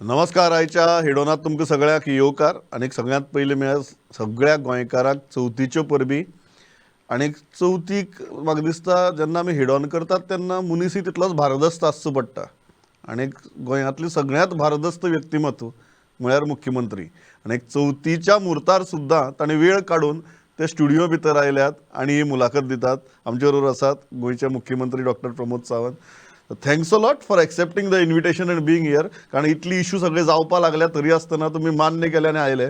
नमस्कार. आयच्या हेडोनात तुमकां सगळ्याक येवकार आनी सगळ्यांत पयलीं म्हळ्यार सगळ्या गोंयकारांक चवथीच्यो परबी. आनी चवथीक म्हाका दिसता जेन्ना आमी हेडॉन करतात तेन्ना मनीसय तितलोच भारदस्त आसचो पडटा आनी गोंयांतली सगळ्यांत भारदस्त व्यक्तिमत्व म्हळ्यार मुख्यमंत्री. आनी चवथीच्या मुर्तार सुद्दां तांणी वेळ काडून ते स्टुडियो भितर आयल्यात आनी ही मुलाखत दितात. आमचे बरोबर आसात गोंयचे मुख्यमंत्री doctor Pramod Sawant. Thanks a lot for accepting the invitation and being here, कारण इतली इशू सगळे जावपा लागल्या तरी आसतना तुमी मान्य केले आनी आयले.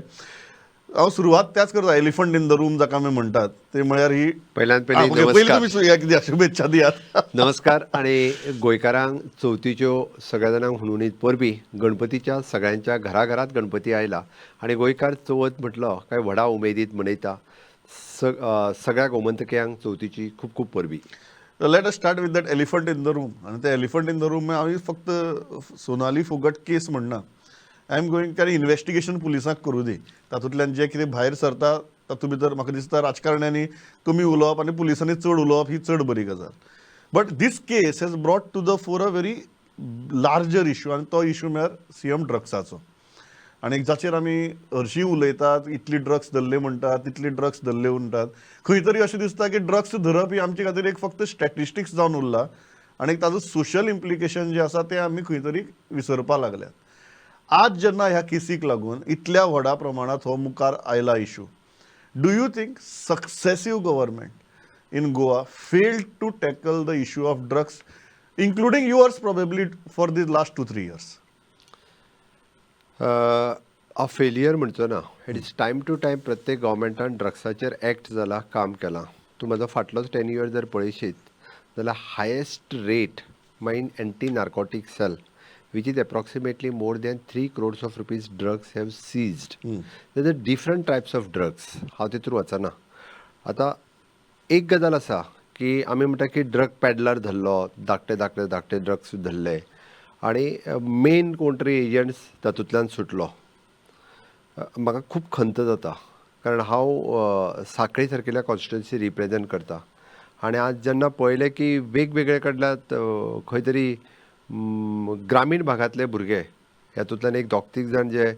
हांव सुरवात त्याच करता, एलिफंट इन the room जाका आमी म्हणटात ते म्हळ्यार ही पयल्यान पयलीं ओके, पयलीं नमस्कार. तुमी हें दिया, शुभेच्छा दियात. नमस्कार आणि गोंयकारांक चवथीच्यो सगळ्या जाणांक हुनहुनीत परबी. गणपतीच्या सगळ्यांच्या घराघरात गणपती आयला आणि गोंयकार चवथ म्हटलो काय व्हडा उमेदीत मनयता. सगळ्या गोमंतकियांक चवथीची खूब खूब परबी. Let us start with that elephant in the room. आनी ते एलिफंट इन the room हांवें फक्त सोनाली फोगट केस म्हणना, I am going, कारण इन्वेस्टिगेशन पुलिसांक करूं दी. तातूंतल्यान जें कितें भायर सरता तातूंत भितर म्हाका दिसता राजकारण्यांनी कमी उलोवप आनी पुलिसांनी चड उलोवप ही चड बरी गजाल. But this case has brought to the fore a very larger issue, आनी तो इशू म्हळ्यार सीएम ड्रग्साचो, आनी जाचेर आमी हरशीं उलयतात. इतली ड्रग्स धरले म्हणटात, तितली ड्रग्स धरले म्हणटात. खंय तरी अशें दिसता की ड्रग्स धरप ही आमचे खातीर एक फक्त स्टॅटिस्टिक्स जावन उरला आनी ताजो सोशल इम्प्लिकेशन जें आसा तें आमी खंय तरी विसरपा लागल्यात. आज जेन्ना ह्या केसीक लागून इतल्या व्हडा प्रमाणांत हो मुखार आयला issue, do you think successive government in Goa failed to tackle the issue of drugs, including yours probably for the last 2-3 years? हांव फेलियर म्हणचो ना. It is time to time प्रत्येक गव्हर्मेंटान ड्रग्साचेर एक्ट जाला, काम केलां. तूं म्हाजो फाटलोच 10 इयर जर पळयशीत जाल्यार highest rate mine anti narcotic cell, which is approximately more than 3 crores of rupees drugs have seized. There are different types of drugs. हांव तितून वचना. आतां एक गजाल आसा की आमी म्हणटा की ड्रग पॅडलर धरलो, धाकटे धाकटे धाकटे ड्रग्स धरले आनी मेन कोण तरी एजंट्स तातूंतल्यान सुटलो. म्हाका खूब खंत जाता, कारण हांव साखळी सारकिल्या कॉन्स्टिट्युएन्सी रिप्रेजेंट करता आनी आज जेन्ना पळयलें की वेगवेगळे कडल्या खंय तरी ग्रामीण भागांतले भुरगे हातूंतल्यान एक दोग तीग जाण जे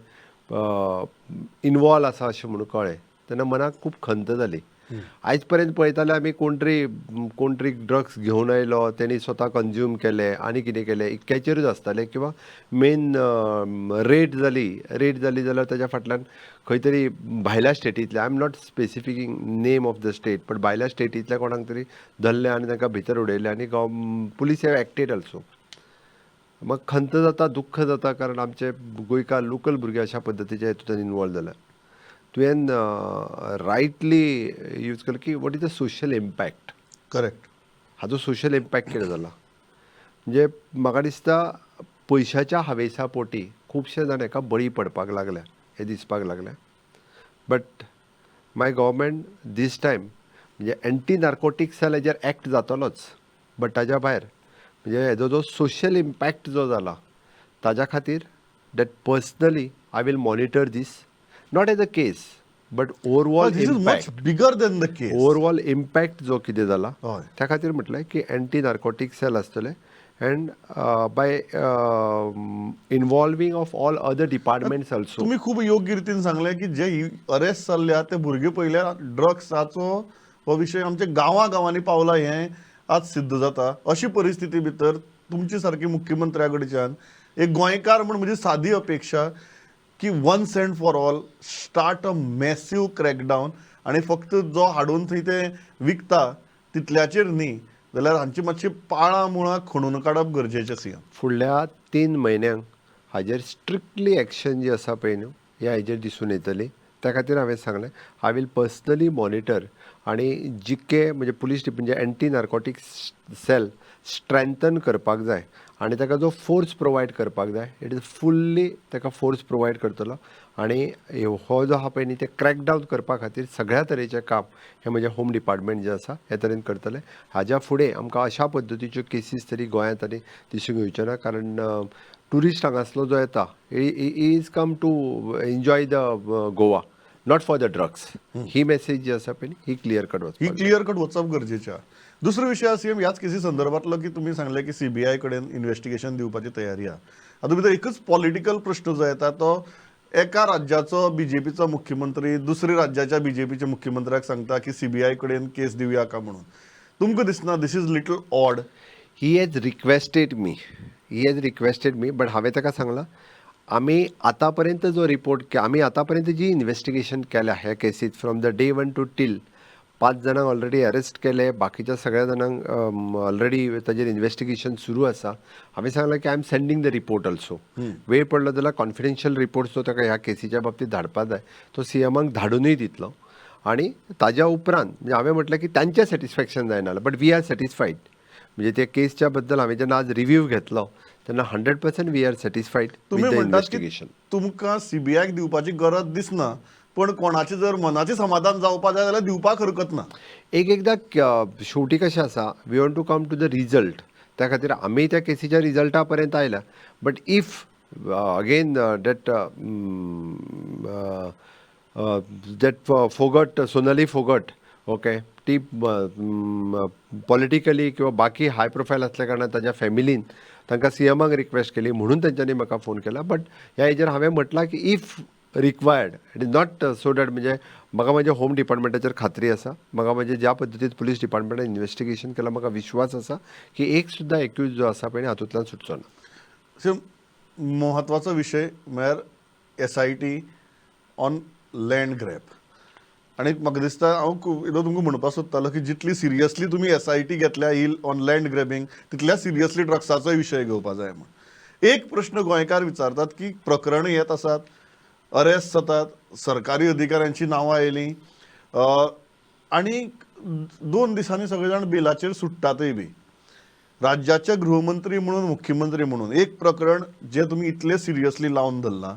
इनवॉल्व आसा अशें म्हणून कळ्ळें तेन्ना मनाक खूब खंत जाली. आयज पर्यंत पळयताले आमी, कोण तरी ड्रग्स घेवन आयलो, तेणी स्वता कंज्यूम केले आनी कितें केलें, इतक्याचेरूच आसतालें. किंवां मेन रेड जाली जाल्यार ताच्या फाटल्यान खंय तरी भायल्या स्टेटींतल्या, I am not specifying name of the state, but भायल्या स्टेटींतल्या कोणाक तरी धरले आनी तांकां भितर उडयले आनी police have acted also. मग खंत जाता, दुख्ख जाता, कारण आमचे गोंयकार लोकल भुरगे अशा पद्दतीचे हितून इनवॉल्व जाल्या. तुवें रायटली यूज केलो की what is the social impact. Correct. हाजो सोशल इम्पॅक्ट कितें जाला, म्हणजे म्हाका दिसता पयशाच्या हावेसा पोटी खुबशे जाण हेका बळी पडपाक लागल्या हें दिसपाक लागलें. But my government this time, म्हणजे एंटी नार्कोटीक सेल हेजेर एक्ट जातलोच, बट ताज्या भायर म्हणजे हेजो जो सोशल इम्पॅक्ट जो जाला ताज्या खातीर that personally I will monitor this, not as a case but overall This is much impact. Bigger than the case. Overall impact जो कितें जाला त्या खातीर म्हटलें की एंटी नार्कोटीक सेल आसतले and by involving of all other departments also. तुम्ही खूब योग्य रितीन सांगलें की जे अरेस्ट जाल्ले आहा ते भुरगे पयल्या ड्रग्साचो हो विशय आमच्या गांवा गांवांनी पावला हें आज सिद्ध जाता. अशी परिस्थिती भितर तुमची सारकी मुख्यमंत्र्या कडच्यान एक गोंयकार म्हूण म्हजी सादी अपेक्षा की once and for all start a massive crackdown आनी फक्त जो हाडून थंय ते विकता तितल्याचेर न्ही, जाल्यार हांची मातशी पाळां मुळां खणून काडप गरजेचें, सीएम. फुडल्या 3 म्हयन्यांक हाजेर स्ट्रिक्टली एक्शन जी आसा पळय न्हू, ह्या हेजेर दिसून येतली. त्या खातीर हांवें सांगलें, I will personally monitor आनी जितके म्हणजे पुलीस म्हणजे एंटी नार्कोटीक सेल स्ट्रेंथन करपाक जाय आनी ताका जो फोर्स प्रोवायड करपाक जाय, it is fully ताका फोर्स प्रोवायड करतलो. आनी हो जो आहा पळय न्ही, ते क्रॅकडावन करपा खातीर सगळ्या तरेचें काम हें म्हजें होम डिपार्टमेंट जें आसा हे तरेन करतलें. हाज्या फुडें आमकां अशा पद्दतीच्यो केसीस तरी गोंयांत आनी दिसूंक येवच्यो ना, कारण ट्युरिस्ट हांगासलो जो येता is come to enjoy the Goa. not for the drugs. He message जी आसा पळय न्ही, ही क्लियर कट ही वचपाक. क्लियर कट वचप गरजेचें आहा. दुसरो विशय आसा सीएम, ह्याच केसी संदर्भातलो की तुमी सांगलें की सीबीआय कडेन इन्व्हेस्टिगेशन दिवपाची तयारी आहा. हातूंत भितर एकच पॉलिटिकल प्रश्न जो येता, तो एका राज्याचो बीजेपीचो मुख्यमंत्री दुसऱ्या राज्याच्या बीजेपीच्या मुख्यमंत्र्याक सांगता की सीबीआय कडेन केस दिवया का म्हणून. तुमकां दिसना this is little odd? He has requested me, he has requested me, but हांवें ताका सांगलां, आमी आतां पर्यंत जो रिपोर्ट, आमी आतां पर्यंत जी इन्व्हेस्टिगेशन केल्या ह्या केसीत, from the day one to till, पांच जाणांक ऑलरेडी अरेस्ट केले, बाकीच्या सगळ्या जाणांक ऑलरेडी ताजेर इन्व्हेस्टिगेशन सुरू आसा. हांवें सांगलां की I am sending the report also. वेळ पडलो जाल्यार कॉन्फिडेन्शियल रिपोर्ट जो ताका ह्या केसीच्या बाबतींत धाडपा जाय, तो सीएमाक धाडुनूय दितलो. आनी ताज्या उपरांत म्हणजे हांवें म्हटलें की तांचें सॅटिस्फॅक्शन जायना, बट we are satisfied. म्हणजे त्या केसच्या बद्दल हांवें जेन्ना आज रिव्ह्यू घेतलो तेन्ना 100% we are satisfied तुमी विथ the म्हणटात की इन्व्हेस्टिगेशन. तुमकां सीबीआयक दिवपाची गरज दिसना, पण कोणाचें जर मनाचें समाधान जावपा जाय जाल्यार दिवपाक हरकत ना. एक एकदां शेवटी कशें आसा, we want to come to the result. त्या खातीर आमी त्या केसीच्या रिजल्टा पर्यंत आयल्या. But if again that Phogat, Sonali Phogat, okay, ती पॉलिटिकली किंवा बाकी हाय प्रोफायल असल्या कारणान ताज्या फॅमिलीन तांकां सीएमाक रिक्वेस्ट केली म्हणून तेंच्यांनी म्हाका फोन केला. बट ह्या हेजेर हांवें म्हटलां की if required, it is not so that, म्हणजे म्हाका म्हाज्या होम डिपार्टमेंटाचेर खात्री आसा. म्हाका म्हणजे ज्या पद्दतीन पुलीस डिपार्टमेंटान इन्वेस्टिगेशन केलां, म्हाका विश्वास आसा की एक सुद्दां एक्यूज जो आसा पळय हातूंतल्यान सुटचो ना. सो म्हत्वाचो विशय म्हळ्यार SIT on land grab. आनी म्हाका दिसता हांव येदो तुमकां म्हणपाक सोदतालो की जितली सिरियसली तुमी एसआयटी घेतल्या ही ऑन लँड ग्रॅबिंग, तितल्या सिरियसली ड्रग्साचोय विशय घेवपा जाय म्हूण. एक प्रश्न गोंयकार विचारतात की प्रकरणां येत आसात, अरेस्ट जातात, सरकारी अधिकाऱ्यांची नांवां आयलीं आनी 2 दिसांनी सगळे जाण बेलाचेर सुट्टातय बी. राज्याचे गृहमंत्री म्हणून, मुख्यमंत्री म्हणून, एक प्रकरण जे तुमी इतले सिरियसली लावन धरलां,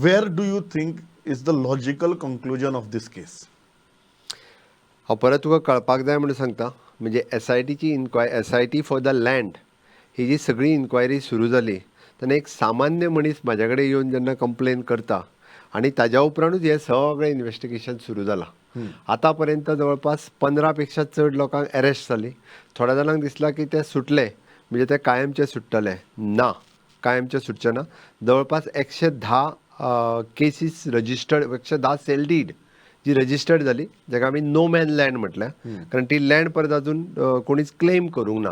where do you think is the logical conclusion of this case? हांव परत तुका कळपाक जाय म्हणून सांगता. म्हणजे एसआयटीची इन्क्वाय SIT for the land ही जी सगळी इन्क्वायरी सुरू जाली तेन्ना एक सामान्य मनीस म्हाज्या कडेन येवन जेन्ना कंप्लेन करता आनी ताज्या उपरांतूच हें सगळें इन्वेस्टिगेशन सुरू जालां. आतां पर्यंत जवळपास 15 पेक्षा चड लोकांक अरेस्ट जाली. थोड्या जाणांक दिसलां की ते सुटले म्हणजे ते कायमचे सुट्टले. ना, कायमचे सुटचे ना. जवळपास 110 केसीस रजिस्टर्ड, 110 सेल डीड जी रजिस्टर्ड जाली, जाका आमी नो मॅन लँड म्हटल्या, कारण ती लँड परत अजून कोणीच क्लेम करूंक ना.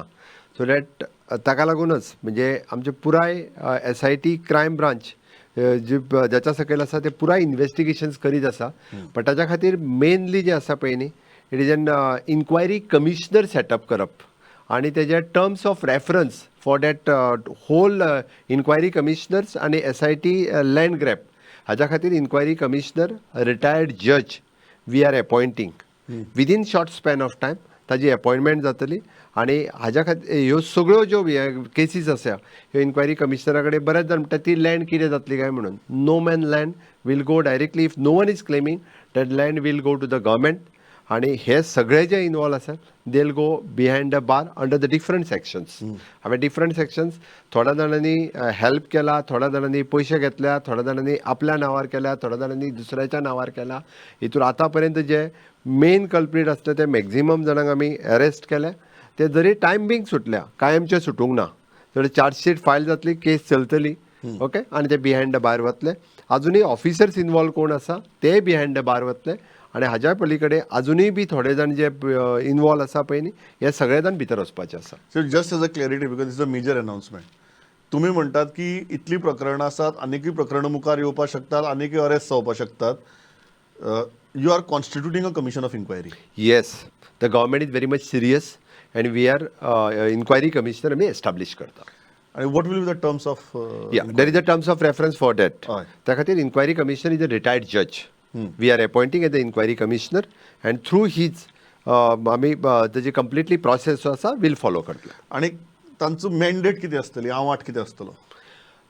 सो that ताका लागूनच म्हणजे आमचे पुराय एसआयटी क्रायम ब्रांच जी ज्याच्या सकयल आसा, ते पुराय इन्वेस्टिगेशन्स करीत आसा. बट ताच्या खातीर मेनली जे आसा पळय न्ही, it is an inquiry commissioner setup करप आणि तेजे terms of reference for that whole inquiry commissioners आणि एसआयटी लँड ग्रॅब हाज्या खातीर inquiry commissioner, retired judge, we are appointing within short span of time. ताजी अपॉयंटमेंट जातली आनी हाज्या खातीर ह्यो सगळ्यो ज्यो केसीस आसा, ह्यो इन्क्वायरी कमिशनरा कडेन. बरेच जाण म्हणटा ती लँड कितें जातली काय म्हणून. No man land will go directly. If no one is claiming, that land will go to the government. आणि हे सगळे जे इनवॉल्व आसात, they'll go behind the bar under the different sections. हांवें डिफरंट सेक्शन्स, थोड्या जाणांनी हेल्प केला, थोड्या जाणांनी पयशे घेतल्या, थोड्या जाणांनी आपल्या नांवार केल्या, थोड्या जाणांनी दुसऱ्याच्या नांवार केला. हितून आतां पर्यंत जे मेन कल्प्रीट आसले ते मॅक्झिमम जाणांक आमी अरेस्ट केले. ते जरी टायम बींग सुटल्या, कायमचे सुटूंक ना. तर चार्जशीट फायल जातली, केस चलतली, ओके, आनी ते बिहायंड the बार वतले. अजुनूय ऑफिसर्स इनवॉल्व कोण आसा ते बिहायंड the बार वतले. आनी हाज्या पलीकडे अजुनूय बी थोडे जाण जे इनवॉल्व आसा पळय न्ही, हे सगळे जाण भितर वचपाचे आसा. So just as a clarity, because it's a major announcement, तुम्ही म्हणटात की इतली प्रकरणां आसात, आनीकय प्रकरणां मुखार येवपाक शकतात, आनीकय अरेस्ट जावपाक शकतात, you are constituting a commission of inquiry? Yes, the government is very much serious and we are inquiry commissioner आमी एस्टाब्लीश करता. आणि what will be the terms of Yeah, there is a terms of reference for that. हय. त्या खातीर inquiry commissioner is a retired judge we are appointing as the inquiry commissioner, and through his आमी ताजी completely process जो आसा will follow करतले. आणि तांचो मॅन्डेट कितें आसतली, आंवाठ कितें आसतलो?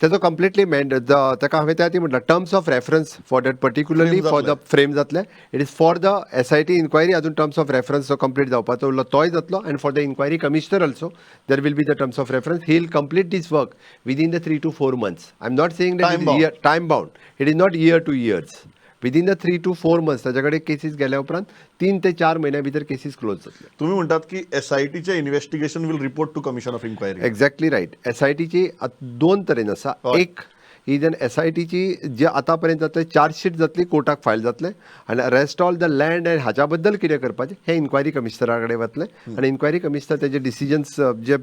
तेजो कंप्लिटली मॅन्ड ताका हांवें त्या खातीर म्हटलां, terms of reference for that particularly Frame for the जातले. फ्रेम जातले. It is for the SIT inquiry. अजून टर्म्स ऑफ रेफरन्स जो कंप्लीट जावपाचो उरलो तोय जातलो, and for the inquiry commissioner also there will be the terms of reference. He will complete this work within the 3 to 4 months. I am not saying Time bound. That time bound. It is not year to years. Within the 3 to 4 months ताच्या कडेन cases गेल्या उपरांत 3 ते 4 म्हयन्या भितर cases close जातले. तुम्ही म्हणतात की एसआयटीचे investigation will report to commission of inquiry. Exactly right. S I टीची दोन तरेन आसा. एक ही जेन्ना एस I टीची जे आतां पर्यंत जातले, चार्जशीट जातली, कोर्टाक फायल जातले आनी rest all the land and हाच्या बद्दल कितें करपाचें हें इन्क्वायरी कमिशनरा कडेन वतलें आनी इन्क्वायरी कमिशनर तेजे decisions J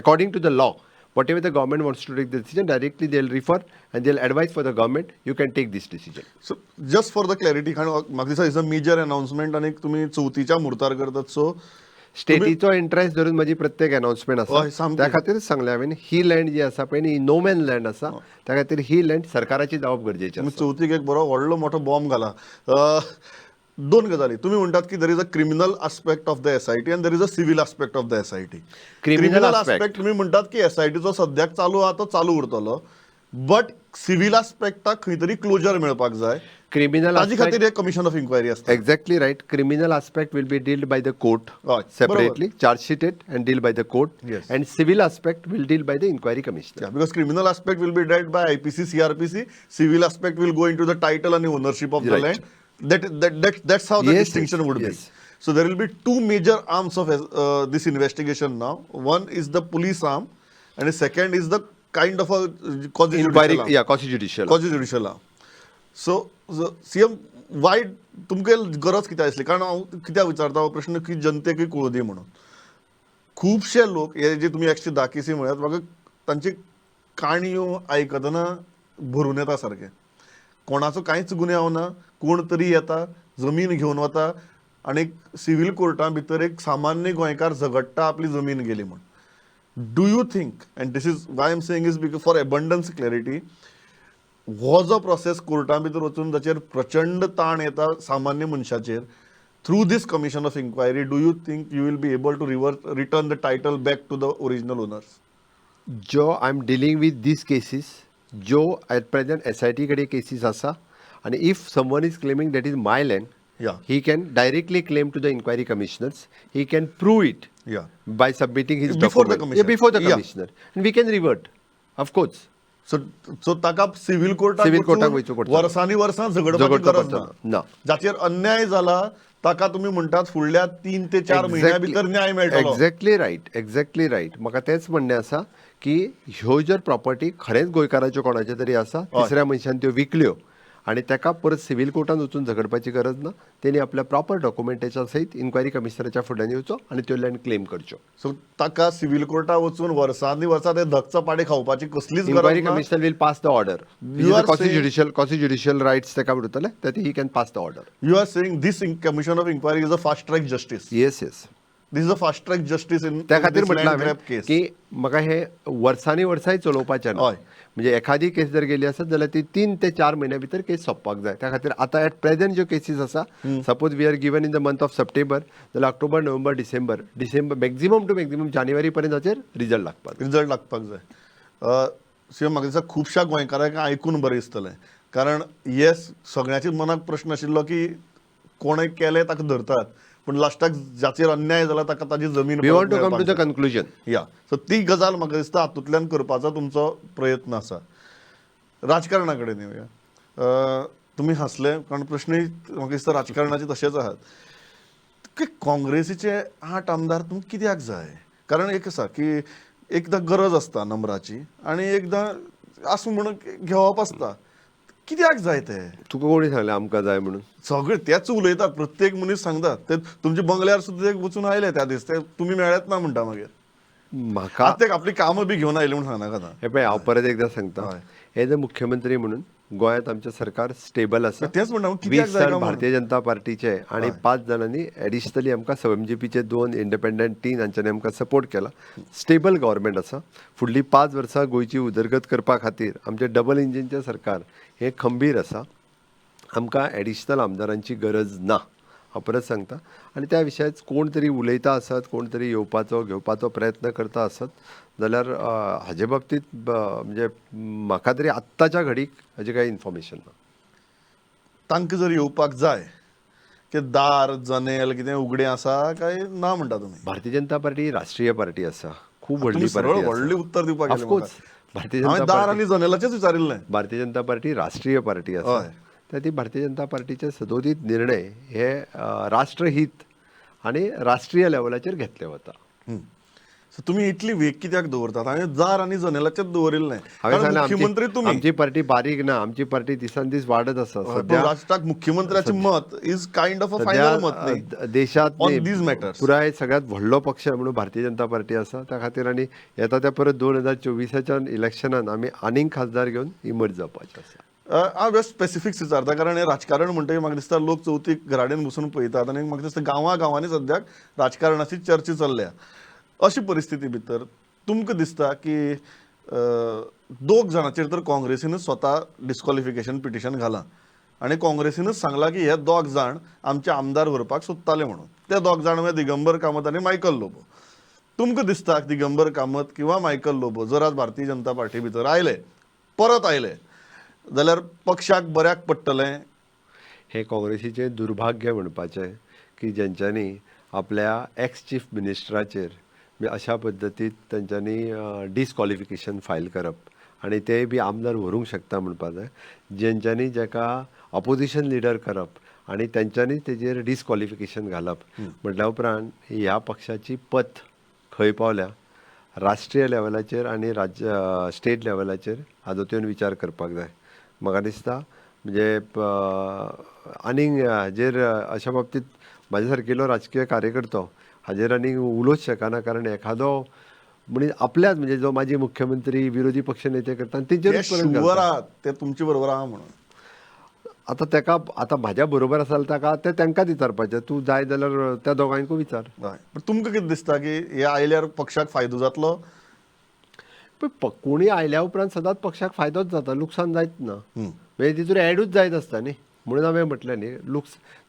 according to the law, whatever the government wants to take the decision, directly they will refer and they will advise for the government, you can take this decision. So just for the clarity, कारण म्हाका दिसता is a major announcement आनी तुमी चवथीच्या मुहूर्तार करतात, so स्टेटीचो interest धरून म्हजी प्रत्येक अनाउन्समेंट आसा. सामकी. त्या खातीरच सांगलें हांवें, ही लँड जी आसा पळय न्ही, नो मॅन लँड आसा. त्या खातीर ही लँड सरकाराची जावप गरजेचें तुमी आसा. चवथीक एक बरो व्हडलो मोठो बॉम्ब घाला. दोन गजाली तुम्ही म्हणटात की there is a criminal aspect of the SIT and there is a civil aspect of the SIT. Criminal aspect. Aspect तुम्ही म्हणटात की एसआयटीचो सद्याक चालू आहा तो चालू उरतलो, बट सिव्हिल आस्पेक्टाक खंय तरी क्लोजर मेळपाक जाय. क्रिमिनल ताजे खातीर एक कमिशन ऑफ इन्क्वायरी आसता. Exactly right. Criminal aspect will be dealt by the court separately, charge sheeted and deal by the court. And civil aspect will deal by the inquiry commissioner. Yeah, because criminal aspect will be dealt by IPC, CRPC. Civil aspect will go into the title and the ownership of the land. That's how the distinction would be. So there will be two major arms of this investigation now. One is the police arm, and the second is the kind of a quasi inquiry judicial arm. या quasi judicial. Quasi judicial arm. So CM, why तुमकां गरज कित्याक आसली? कारण हांव कित्याक विचारता हो प्रश्न की जनतेकूय कळूं दी म्हणून. खुबशे लोक हे जे तुमी एकशे धा केसी म्हळ्यात, म्हाका तांची काणयो आयकतना भरून येता सारकें. कोणाचो कांयच गुन्यांव ना, कोण तरी येता, जमीन घेवन वता आनी सिवील कोर्टा भितर एक सामान्य गोंयकार झगडटा आपली जमीन गेली म्हूण. Do you think, and this is why am saying is because for abundance clarity, हो जो प्रोसेस कोर्टा भितर वचून जाचेर प्रचंड ताण येता सामान्य मनशाचेर, through this commission of inquiry, do you think you will be able to return the title back to the original owners? जो I am dealing with these cases, जो at present S I T कडेन cases आसा आनी if someone is claiming that is my land, he can directly claim to the inquiry commissioners. He can prove it by submitting his Before the document. Commissioner. Yeah, before the commissioner. And we can revert, of course. So ताका civil कोर्टात civil कोर्टाक वचून वयचें पडटलें. वर्सांनी वर्सां झगडपाची झगडचो गरज ना. पडटलो. ना. जाचेर अन्याय जाला ताका तुमी म्हणटात फुडल्या 3 ते 4 म्हयन्या भितर न्याय मेळटलो. Exactly right, exactly right. म्हाका तेंच म्हणणें आसा की ह्यो जर प्रॉपर्टी खरेंच गोंयकाराच्यो कोणाच्यो तरी आसा, तिसऱ्या मनशान त्यो विकल्यो आनी ताका परत सिव्हिल कोर्टान वचून झगडपाची गरज ना. तेणी आपल्या प्रॉपर डॉक्युमेंटाच्या सयत इन्क्वायरी कमिशनराच्या फुड्यान येवचो आनी त्यो लँड क्लेम करच्यो. सो ताका सिव्हिल कोर्टात वचून वर्सांनी वर्सां ते धकचपाटे खावपाची कसलीच गरज इन्क्वायरी ना. Commissioner will pass the order. You are quasi saying- judicial quasi judicial rights ताका उरतले, that he can pass the order. You are saying this commission of inquiry is a fast track justice. Yes. This is a fast track justice in त्या खातीर म्हटलं हांवें केस. की म्हाका हे वर्सांनी वर्सांय चलोवपाचें ना. म्हणजे एखादी केस जर गेली आसत जाल्यार ती 3 ते 4 म्हयन्या भितर केस सोंपपाक जाय. त्या खातीर आतां एट प्रेझेंट ज्यो केसीस आसा, suppose we are given in the month of September जाल्यार October, November, December, December, maximum to maximum जानेवारी पर्यंत हाचेर रिजल्ट लागपाक जाय. रिजल्ट लागपाक जाय. शिवाय म्हाका दिसता खुबश्या गोंयकारांक आयकून बरें दिसतलें, कारण येस, सगळ्यांच्या मनाक प्रश्न आशिल्लो की कोणें केलें ताका धरतात, पूण लास्टाक जाचेर अन्याय जाला ताका ताजी जमीन We want to come to the conclusion. या, सो ती गजाल म्हाका दिसता हातूंतल्यान करपाचो तुमचो प्रयत्न आसा. राजकारणा कडेन येवया. तुमी हांसले कारण प्रश्नय म्हाका दिसता राजकारणाचे तशेच आहात की काँग्रेसीचे 8 आमदार तुमकां कित्याक जाय? कारण एक आसा की एकदां गरज आसता नंबराची आनी एकदां आसूं म्हणून घेवप आसता. कित्याक जाय ते? तुका कोणी सांगलें आमकां जाय म्हणून? सगळे तेच उलयतात, प्रत्येक मनीस सांगतात ते. तुमच्या बंगल्यार सुद्दां ते वचून आयले त्या दीस, ते तुमी मेळ्ळेच ना म्हणटा मागीर. म्हाका आतां ते आपली कामां बी घेवन आयले म्हूण सांगनाका आतां. हे पळय, हांव परत एकदां सांगता, एज अ मुख्यमंत्री म्हणून गोंयांत आमचें सरकार स्टेबल आसा. तेच म्हणटा हांव, कित्याक 20 जाय जाण काय म्हणून? भारतीय जनता पार्टीचे आणि 5 जाणांनी एडिशनली आमकां एमजीपीचे 2, इंडिपेंडंट 3 हांच्यांनी आमकां सपोर्ट केला. स्टेबल गव्हर्मेंट आसा. फुडलीं 5 वर्सां गोंयची उदरगत करपा खातीर आमचें डबल इंजिनचें सरकार हें खंबीर आसा. आमकां एडिशनल आमदारांची गरज ना, हांव परत सांगता. आनी त्या विशयाच कोण तरी उलयता आसत, कोण तरी येवपाचो घेवपाचो प्रयत्न करता आसत जाल्यार हाजे बाबतींत म्हणजे म्हाका तरी आत्ताच्या घडीक हाजें कांय इन्फॉर्मेशन ना. तांकां जर येवपाक जाय की दार जनेल कितें उगडें आसा काय ना म्हणटा तुमी? भारतीय जनता पार्टी ही राष्ट्रीय पार्टी आसा, खूब व्हडली तुमी सरळ पार्टी. व्हडलें उत्तर दिवपाक गेले ऑफकोर्स, भारतीय हांवें जनता दार पार्टी आनी जनेलाचेच विचारिल्लें. भारतीय जनता पार्टी राष्ट्रीय पार्टी आसा. तर ती भारतीय जनता पार्टीचे सदोदीत निर्णय हे राष्ट्रहीत आनी राष्ट्रीय लेवलाचेर घेतले वता. सो तुमी इतली वेग कित्याक दवरतात हांवें दार आनी जनेलाचेर दवरिल्लें? हांवें कारण सांगलें, मुख्यमंत्री तुमी आमची पार्टी बारीक ना, आमची पार्टी दिसान दीस वाडत आसा. सध्या राष्ट्राक मुख्यमंत्र्याचें मत is kind of a final मत न्ही सध्या देशांत ऑन न्ही, these matters. पुराय सगळ्यांत व्हडलो पक्ष म्हणून भारतीय जनता पार्टी आसा. त्या खातीर आनी येता त्या परत 2024च्या इलेक्शनान आमी आनीक खासदार घेवन इमर्ज जावपाचे आसा. हांव बेस्ट स्पेसिफिक्स विचारता, कारण हें राजकारण म्हणटकीर म्हाका दिसता लोक चवथीक घरा कडेन बसून पळयतात आनी म्हाका दिसता गांवां गांवांनी सद्याक राजकारणाची चर्चा चल्ल्या. अशी परिस्थिती भितर तुमकां दिसता की दोग जाणांचेर तर काँग्रेसीनूच स्वता डिस्क्वॉलिफिकेशन पिटिशन घालां आनी काँग्रेसीनूच सांगलां की हे दोग जाण आमचे आमदार व्हरपाक सोदताले म्हणून. ते दोग जाण म्हळ्यार दिगंबर कामत आनी मायकल लोबो. तुमकां दिसता दिगंबर कामत किंवा मायकल लोबो जर आज भारतीय जनता पार्टी भितर आयले, परत आयले जाल्यार पक्षाक बऱ्याक पडटलें? हें काँग्रेसीचें दुर्भाग्य म्हणपाचें की जेंच्यांनी आपल्या एक्स चीफ मिनिस्टराचेर अशा पद्दतीन तेंच्यांनी डिस्कॉलिफिकेशन फायल करप आनी तेय बी आमदार व्हरूंक शकता म्हणपा जाय, जेंच्यांनी जेका ऑपोजिशन लिडर करप आनी तेंच्यांनी तेजेर डिस्कॉलिफिकेशन घालप म्हटल्या उपरांत ह्या पक्षाची पत खंय पावल्या राष्ट्रीय लेवलाचेर आनी राज्य स्टेट लेवलाचेर हाजो तुवें विचार करपाक जाय. म्हाका दिसता म्हणजे आनीक हाजेर अशा बाबतींत म्हाज्या सारकिलो राजकीय कार्यकर्तो हाजेर आनीक उलोवंक शकना, कारण एखादो मनीस आपल्याच म्हणजे जो माजी मुख्यमंत्री विरोधी पक्ष नेते करता तेंचेरूच परत शुवर घालता. आहात ते तुमचे बरोबर आहा म्हणून. आतां तेका आतां म्हाज्या बरोबर आसा जाल्यार ताका तें तांकांच विचारपाचें, तूं जाय जाल्यार त्या दोगांयकूय विचार. हय, पण तुमकां कितें दिसता की हे आयल्यार पक्षाक फायदो जातलो? पण कोणी आयल्या उपरांत सदांच पक्षाक फायदोच जाता, लुकसाण जायत ना. म्हणजे तितून एडूच जायत आसता न्ही. म्हणून हांवें म्हटलें न्ही,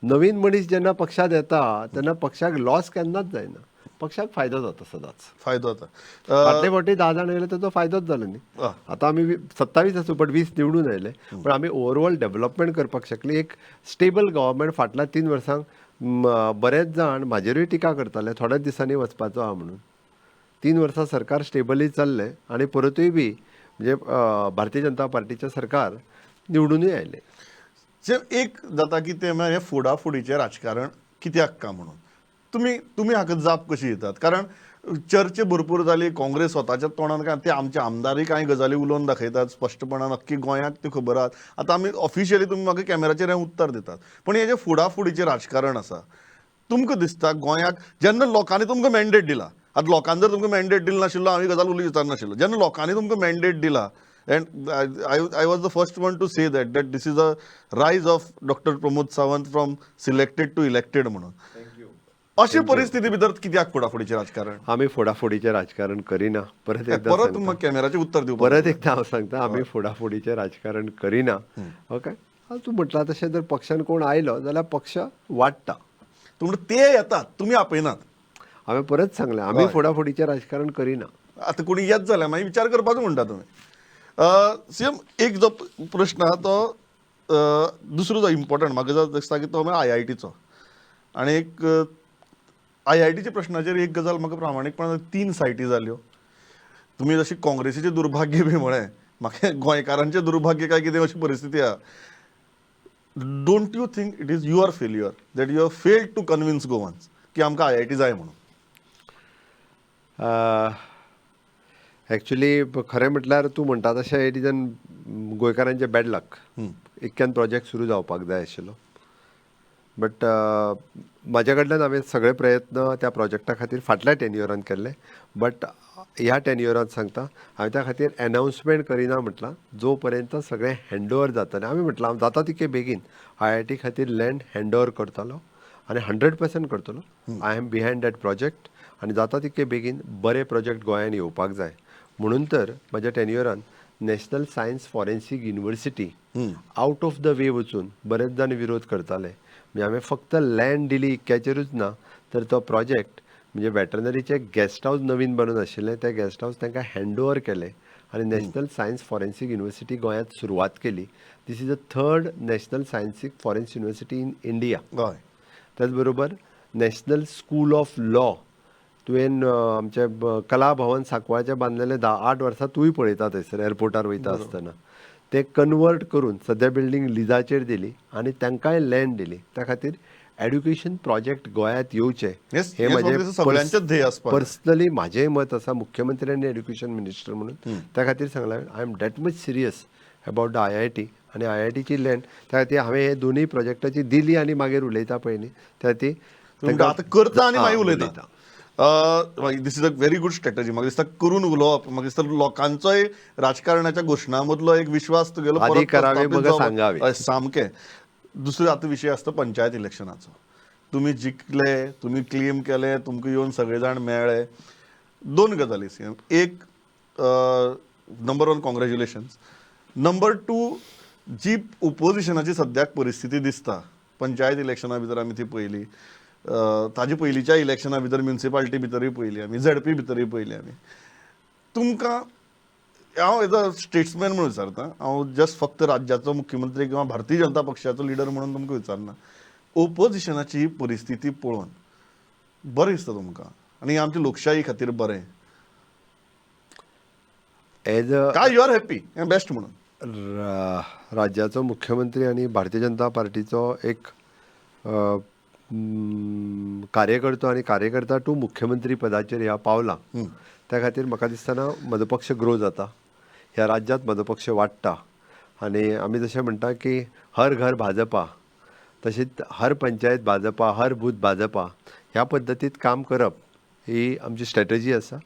नवीन मनीस जेन्ना पक्षांत येता तेन्ना पक्षाक लॉस केन्नाच जायना, पक्षाक फायदो जाता सदांच. फायदो जाता. फाटले फावटी 10 जाण येयले ताचो फायदोच जालो न्ही. आतां आमी 27 आसूं बट 20 निवडून आयले, पण आमी ओवरऑल डेव्हलपमेंट करपाक शकली. एक स्टेबल गव्हर्मेंट फाटल्या 3 वर्सांक बरेच जाण म्हाजेरूय टिका करताले थोड्याच दिसांनी वचपाचो आहा म्हणून. 3 वर्सां सरकार स्टेबली चल्लें आनी परतूय बी म्हणजे भारतीय जनता पार्टीचें सरकार निवडुनूय आयलें. जे एक जाता की ते म्हळ्यार हें फोडाफोडीचें राजकारण कित्याक का म्हणून तुमी हाका जाप कशी दितात? कारण चर्चे भरपूर जाली, काँग्रेस स्वताच्या तोंडान काय ते आमचे आमदारूय कांय गजाली उलोवन दाखयतात स्पश्टपणान, अख्खी गोंयाक त्यो खबर आहात. आतां आमी ऑफिशियली तुमी म्हाका कॅमेराचेर हें उत्तर दितात, पण हें जें फोडाफोडीचें राजकारण आसा तुमकां दिसता गोंयाक जेन्ना लोकांनी तुमकां मॅन्डेट दिला, आतां लोकांनी जर तुमकां मॅन्डेट दिला नाशिल्लो हांव ही गजाल उलोवंक विचारनाशिल्लो, जेन्ना लोकांनी तुमकां मॅन्डेट दिला, and I was the first one to say that this is a rise of Doctor Pramod Sawant from selected to elected म्हणून. अशी परिस्थिती भितर कित्याक फोडाफोडीचें राजकारण? आमी फोडाफोडीचें राजकारण करिना. परत एकदां परत तुमकां कॅमेराचेर उत्तर दिवपाक परत एकदां हांव सांगता, आमी फोडाफोडीचें राजकारण करिना. ओके, तूं म्हटलां तशें जर पक्षान कोण आयलो जाल्यार पक्ष वाडटा. तुमी ते येतात, तुमी आपयनात. हांवें परत सांगलें, आमी फोडाफोडीचें राजकारण करिना. आतां कोणी येत जाल्यार मागीर विचार करपाचो म्हणटा तुमी. सीएम, एक जो प्रश्न आहा तो दुसरो जो इम्पॉर्टंट म्हाका जो दिसता की तो म्हळ्यार आयआयटीचो. आनी एक आयआयटीच्या प्रश्नाचेर एक गजाल म्हाका प्रामाणीकपणान 3 सायटी जाल्यो. तुमी जशी काँग्रेसीचें दुर्भाग्य बी म्हळें, म्हाका गोंयकारांचें दुर्भाग्य काय कितें अशी परिस्थिती आहा. Don't you think it is your failure that you have failed to convince Goans की आमकां आयआयटी जाय म्हणून? एक्चुली खरें म्हटल्यार तूं म्हणटा तशें it is an गोंयकारांचें बॅड लक. इतक्यान प्रोजेक्ट सुरू जावपाक जाय आशिल्लो, बट म्हाज्या कडल्यान हांवें सगळे प्रयत्न त्या प्रोजेक्टा खातीर फाटल्या टेन्युअरान केल्ले, बट ह्या टेन्युअरान सांगता हांवें त्या खातीर एनावन्समेंट करिना म्हटलां जो पर्यंत सगळें हँड ओवर जातलें. आमी म्हटलां हांव जाता तितके बेगीन आयआयटी खातीर लँड हँड ओवर करतलो आनी 100% करतलो. I am behind that project आनी जाता तितके बेगीन बरे प्रोजेक्ट गोंयान येवपाक जाय म्हणून तर म्हाज्या टेन्युअरान national science forensic university out of the way वचून बरेच जाण विरोध करताले. म्हणजे हांवें फक्त लँड दिली इतक्याचेरूच ना, तर तो प्रोजेक्ट म्हणजे वेटरनरीचें गेस्ट हावज नवीन बनून आशिल्लें, तें गेस्ट हावज तांकां हँड ओवर केलें आनी नॅशनल सायन्स फॉरेन्सीक युनिवर्सिटी गोंयांत सुरवात केली. This is the 3rd national scientific forensic university in India. त्याच बरोबर नॅशनल स्कूल ऑफ लॉ तुवें आमचें कला भवन सांकवाळचें बांदलेलें 8 वर्सां तूंय पळयता थंयसर एअरपोर्टार वयता आसतना, ते कन्वर्ट करून सद्या बिल्डींग लिजाचेर दिली आनी तांकांय लँड दिली. त्या खातीर एड्युकेशन प्रोजेक्ट गोंयांत येवचे हे हेच म्हाका म्हजें दिसता सगळ्यांचेच ध्येय आसपाक जाय. पर्सनली म्हाजेंय मत आसा, मुख्यमंत्री आनी एड्युकेशन मिनिस्टर म्हणून त्या खातीर सांगलां, I am that much serious about the IIT आनी आयआयटीची लँड. त्या खातीर हांवें हे दोनूय प्रोजेक्टाची दिली आनी मागीर उलयता पळय न्ही, त्या खातीर तुमी आतां करता आनी मागीर उलयता. This is a very good strategy. म्हाका दिसता करून उलोवप, म्हाका दिसता लोकांचोय राजकारणाच्या घोशणा मदलो एक विश्वास तुगेलो आदी परत करावे, प्रस्थापित मग जावप. सांगावे. हय, सामकें. दुसरो आतां विशय आसता पंचायत इलेक्शनाचो. तुमी जिखले, तुमी क्लेम केले, तुमकां येवन सगळे जाण मेळ्ळे. दोन गजाली सीएम, एक number one congratulations, number two जी ओपोजिशनाची सद्याक परिस्थिती दिसता, पंचायत इलेक्शना भितर आमी ती पळयली, ताजे पयलींच्या इलेक्शना भितर म्युनिसिपालिटी भितरूय पळयली आमी, झेडपी भितरूय पळयली आमी. तुमकां हांव एज अ स्टेट्समॅन म्हणून विचारता, हांव जस्ट फक्त राज्याचो मुख्यमंत्री किंवा भारतीय जनता पक्षाचो लिडर म्हणून तुमकां विचारना, ओपोजिशनाची ही परिस्थिती पळोवन बरें दिसता तुमकां आनी आमच्या लोकशाही खातीर बरें एज अ काय you are happy हें बेस्ट म्हणून? राज्याचो मुख्यमंत्री आनी भारतीय जनता पार्टीचो एक कार्यकर्तो आनी कार्यकर्ता टू मुख्यमंत्री पदाचेर ह्या पावला, त्या खातीर म्हाका दिसतना म्हजो पक्ष ग्रो जाता, ह्या राज्यांत म्हजो पक्ष वाडटा. आनी आमी जशें म्हणटा की हर घर भाजपा, तशीच हर पंचायत भाजपा, हर बूथ भाजपा, ह्या पद्दतीत काम करप ही आमची स्ट्रॅटजी आसा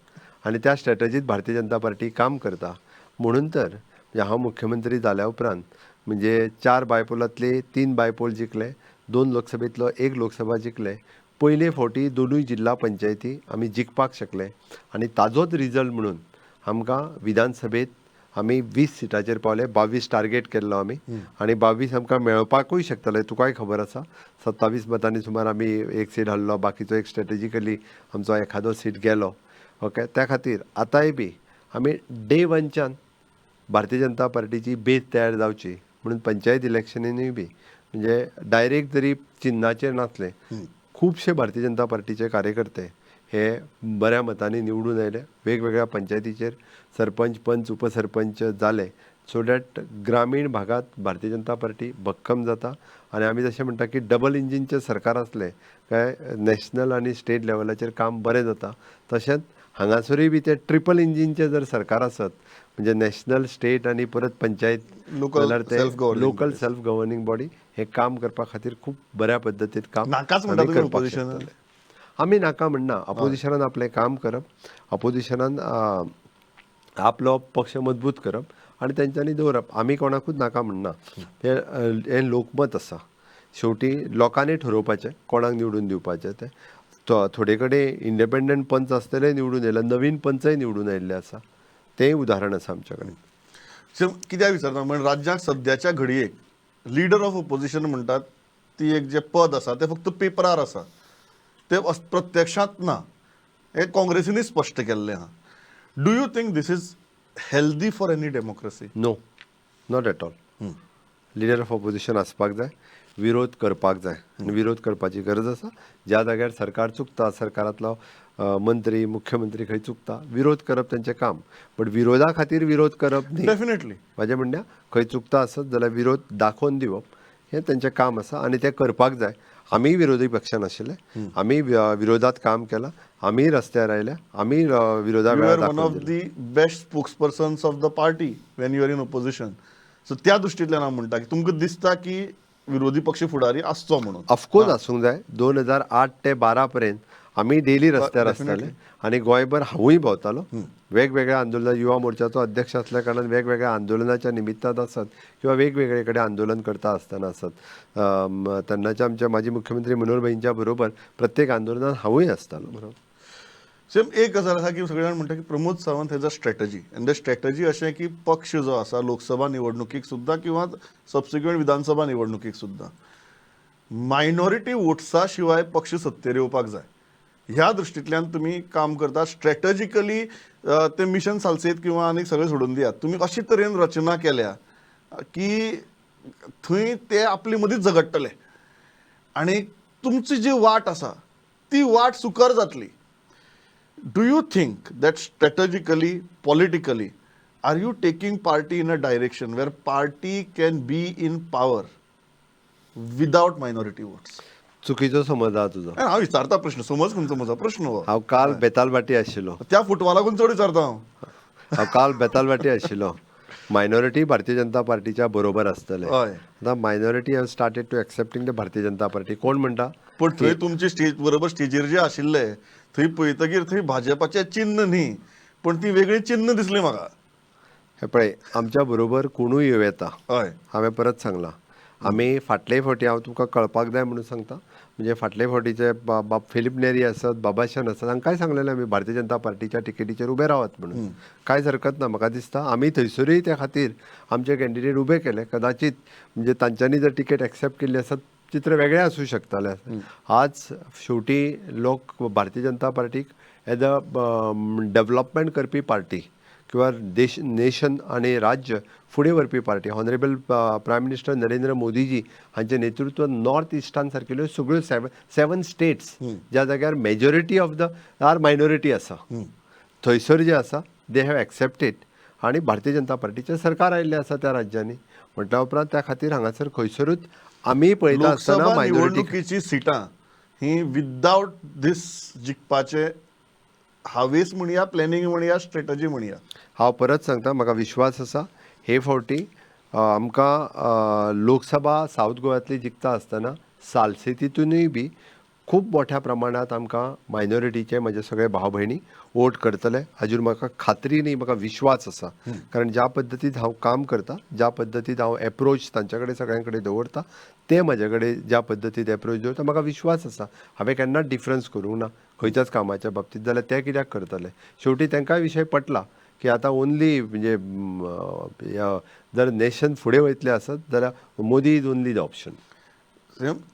आनी त्या स्ट्रॅटजीत भारतीय जनता पार्टी काम करता. म्हणून तर म्हणजे हांव मुख्यमंत्री जाल्या उपरांत म्हणजे 4 बायपोलांतले 3 बायपोल जिखले, 2 लोकसभेंतलो 1 लोकसभा जिखले, पयले फावटी 2 जिल्हा पंचायती आमी जिखपाक शकले आनी ताजोच रिजल्ट म्हणून आमकां विधानसभेंत आमी 20 सिटाचेर पावले. 22 टार्गेट केल्लो आमी आनी 22 आमकां मेळपाकूय शकतले, तुकाय खबर आसा. 27 मतांनी सुमार आमी एक सीट हाडलो, बाकीचो एक स्ट्रेटेजिकली आमचो एखादो सीट गेलो. ओके, त्या खातीर आतांय बी आमी डे वनच्यान भारतीय जनता पार्टीची बेज तयार जावची म्हणून पंचायत इलेक्शनीनूय बी म्हणजे डायरेक्ट जरी चिन्नाचेर नासले, खुबशे भारतीय जनता पार्टीचे कार्यकर्ते हे बऱ्या मतांनी निवडून आयले, वेगवेगळ्या पंचायतीचेर सरपंच, पंच, उपसरपंच जाले. सो that ग्रामीण भागांत भारतीय जनता पार्टी भक्कम जाता. आनी आमी जशें म्हणटा की डबल इंजीनचें सरकार आसलें काय नॅशनल आनी स्टेट लेवलाचेर काम बरें जाता, तशेंच हांगासरूय बी ते ट्रिपल इंजीनचें जर सरकार आसत म्हणजे नॅशनल, स्टेट आनी परत पंचायत लोकल जाल्यार ते self governing local self governing body हें काम करपा खातीर खूब बऱ्या पद्दतीन काम नाकाच म्हणटा आमी तुमी करपाक opposition? शकतले. आमी नाका म्हणना, अपोजिशनान आपलें काम करप, अपोजिशनान आपलो पक्ष मजबूत करप आनी तेंच्यांनी दवरप. आमी कोणाकूच नाका म्हणना, हें लोकमत आसा, शेवटी लोकांनी ठरोवपाचें कोणाक निवडून दिवपाचें तें. थोडे कडेन इंडिपेंडंट पंच आसतले निवडून येयले, नवीन पंचय निवडून आयिल्ले आसा, तेंय उदाहरण आसा आमच्या कडेन. कित्याक विचारता म्हणजे राज्याक सद्याच्या घडयेक लिडर ऑफ ओपोजिशन म्हणटात ती एक जे पद आसा तें फक्त पेपरार आसा, तें प्रत्यक्षांत ना, हें काँग्रेसीनूय स्पश्ट केल्लें आहा. Do you think this is healthy for any democracy? No, not at all. Leader of opposition आसपाक जाय, विरोध करपाक जाय आनी विरोध करपाची गरज आसा. ज्या जाग्यार सरकार चुकता, सरकारांतलो मंत्री, मुख्यमंत्री खंय चुकता, विरोध करप तेंचें काम, बट विरोधा खातीर विरोध करप न्ही. डेफिनेटली. म्हाजें म्हणणें खंय चुकता आसत जाल्यार विरोध दाखोवन दिवप हें तेंचें काम आसा आनी तें करपाक जाय. आमीय विरोधी पक्षान आशिल्ले, आमी विरोधात काम केलां, आमीय रस्त्यार आयल्या, आमी विरोधा You वेळार are one दाखोवन of दिलें. the best spokespersons of the party when you are in opposition. So त्या दृष्टींतल्यान हांव म्हणटा की तुमकां दिसता की विरोधी पक्ष फुडारी आसचो म्हणून. ऑफकोर्स आसूंक जाय. 2008 ते 12 पर्यंत आमी डेली रस्त्यार आसताले आनी गोंयभर हांवूय भोंवतालो. वेगवेगळ्या आंदोलनां, युवा मोर्चाचो अध्यक्ष असल्या कारणान वेगवेगळ्या आंदोलनाच्या निमित्तान आसत किंवा वेगवेगळे कडेन आंदोलन करता आसतना आसत, तेन्नाचे आमचे माजी मुख्यमंत्री मनोहर भाईंच्या बरोबर प्रत्येक आंदोलनात हांवूय आसतालो. बरोबर. सेम एक गजाल आसा की सगळे जाण म्हणटा की Pramod Sawant has a strategy and the strategy अशें की पक्ष जो आसा लोकसभा निवडणुकीक सुद्दां किंवा सबसिक्वंट विधानसभा निवडणुकीक सुद्दां मायनॉरिटी वोट्सा शिवाय पक्ष सत्तेर येवपाक जाय, ह्या दृश्टींतल्यान तुमी काम करता. स्ट्रॅटजिकली ते मिशन सालसेत किंवा आनीक सगळें सोडून दियात, तुमी अशे तरेन रचना केल्या की थंय ते आपले मदींच झगडटले आनी तुमची जी वाट आसा ती वाट सुकर जातली. Do you think that strategically, politically, Are you taking party in a direction where party can be in power without minority votes? चुकीचो समज आहा तुजो. हांव विचारता प्रश्न, समज खंयचो म्हजो प्रश्न हो. हांव काल बेतालबाटी आशिल्लो. त्या फुटबॉलाकून चड विचारता हांव. हांव काल बेतालबाटी आशिल्लो. मायनॉरिटी भारतीय जनता पार्टीच्या बरोबर आसतले. आतां minority have started to accepting the Bharatiya Janata Party. कोण म्हणटा? पण थंय तुमचे स्टेज बरोबर स्टेजीर जे आशिल्ले थंय पळयतगीर थंय भाजपाचें चिन्न न्ही, पण ती वेगळी चिन्न दिसली म्हाका. हे पळय, आमच्या बरोबर कोणूय येवं येता. हांवें परत सांगलां, आमी फाटले फावटी, हांव तुमकां कळपाक जाय म्हणून सांगता, म्हणजे फाटले फावटीचे बाब फिलीप नेरी आसत, बाबाशान आसत, हांकांय सांगलेलें आमी भारतीय जनता पार्टीच्या टिकेटीचेर उबे रावात म्हणून. कांयच हरकत ना. म्हाका दिसता आमी थंयसरूय त्या खातीर आमचे कॅन्डिडेट उबे केले. कदाचीत म्हणजे तांच्यांनी जर टिकेट एक्सेप्ट केल्ली आसत, चित्र वेगळें आसूं शकतालें. आज शेवटी लोक भारतीय जनता पार्टीक एज अ डेवलपमेंट करपी पार्टी किंवा देश, नेशन आनी राज्य फुडें व्हरपी party, honourable prime minister Narendra Modiji हांचे नेतृत्व नॉर्थ इस्टान सारकेल्यो सगळ्यो सेवन स्टेट्स, ज्या जाग्यार majority of the are minority आसा, थंयसर जे आसा they have accepted आनी भारतीय जनता पार्टीचें सरकार आयिल्लें आसा त्या राज्यांनी. म्हटल्या उपरांत त्या खातीर हांगासर खंयसरूच आमी पळयता आसतना लोकसभा मायनॉरिटी निवडणुकीची सिटां ही विदावट दीस जिखपाचे हावेस म्हणया, प्लॅनिंग म्हणया, स्ट्रेटजी म्हणया? हांव परत सांगता, म्हाका विश्वास आसा हे फावटी आमकां लोकसभा सावथ गोव्यांतली जिखता आसतना सालसेतीतूनय बी खूब मोठ्या प्रमाणांत आमकां मायनॉरिटीचे म्हजे सगळे भाव भयणी वोट करतले हाजेर म्हाका खात्री न्ही, म्हाका विश्वास आसा. कारण ज्या पद्दतीन हांव काम करता, ज्या पद्दतीन हांव एप्रोच तांच्या कडेन सगळ्यां कडेन दवरता, ते म्हजे कडेन ज्या पद्दतीन एप्रोच दवरता, म्हाका विश्वास आसा. हांवें केन्नाच डिफरन्स करूंक ना खंयच्याच कामाच्या बाबतींत, जाल्यार ते कित्याक करतले? शेवटी तांकांय विशय पटला की आतां ओनली म्हणजे जर नेशन फुडें वयतलें आसत जाल्यार Modi is only the option.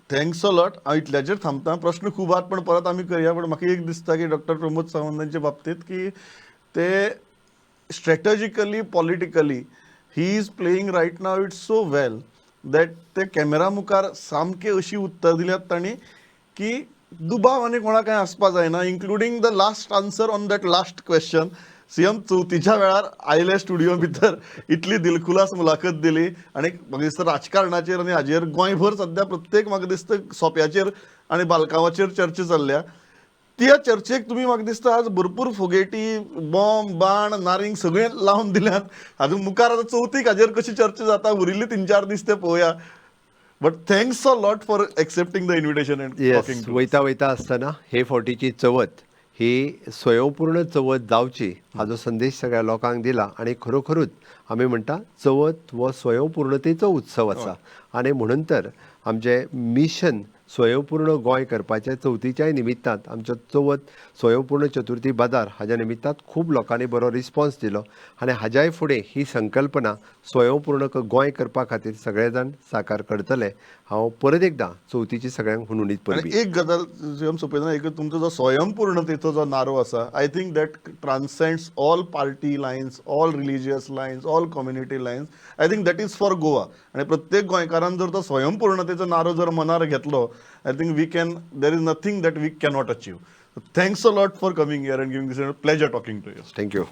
Thanks a lot. हांव इतल्याचेर थांबता. प्रश्न खूब आहात, पण परत आमी करया. पण म्हाका एक दिसता की डॉक्टर प्रमोद सावंतांच्या बाबतींत की ते strategically, politically he is playing right now it's so well that ते कॅमेरा मुखार सामके अशी उत्तर दिल्यात तांणी की दुबाव आनी कोणाक कांय आसपा जायना, including the last answer on that last question. CM, चवथीच्या वेळार आयले स्टुडियो भितर, इतली दिलखुलास मुलाखत दिली आनी म्हाका दिसता राजकारणाचेर आनी हाजेर गोंयभर सद्या प्रत्येक म्हाका दिसता सोप्याचेर आनी बालकावाचेर चर्चा चल्ल्या. त्या चर्चेक तुमी म्हाका दिसता आज भरपूर फुगेटी, बॉम्ब, बाण, नारींग सगळें लावन दिल्यात. हाजून मुखार आतां चवथीक हाजेर कशी चर्चा जाता उरिल्ले 3-4 दीस ते पळोवया. But thanks a lot for accepting the invitation and talking. Yes, वयता वयता आसतना हे फावटीची चवथ ही स्वयंपूर्ण चवथ जावची हाजो संदेश सगळ्या लोकांक दिला. आनी खरोखरूच आमी म्हणटा चवथ हो स्वयंपूर्णतेचो उत्सव आसा आनी म्हणून तर आमचें मिशन स्वयंपूर्ण गोंय करपाचें चवथीच्याय निमित्तान आमचो चवथ स्वयंपूर्ण चतुर्थी बाजार हाज्या निमित्तान खूब लोकांनी बरो रिस्पॉन्स दिलो आनी हाज्याय फुडें ही संकल्पना स्वयंपूर्ण गोंय करपा खातीर सगळे जाण साकार करतले. हांव परत एकदां चवथीची सगळ्यांक हुनहुनीत परबी. एक गजाल सीएम सोंपयतना, एक तुमचो जो स्वयंपूर्णतेचो जो नारो आसा, I think that transcends all party lines, all religious lines, all community lines. I think that is for Goa. आनी प्रत्येक गोंयकारान जर तो स्वयंपूर्णतेचो नारो जर मनार घेतलो, I think we can there is nothing that we cannot achieve. Thanks a lot for coming here and giving this. Pleasure talking to you. Thank you.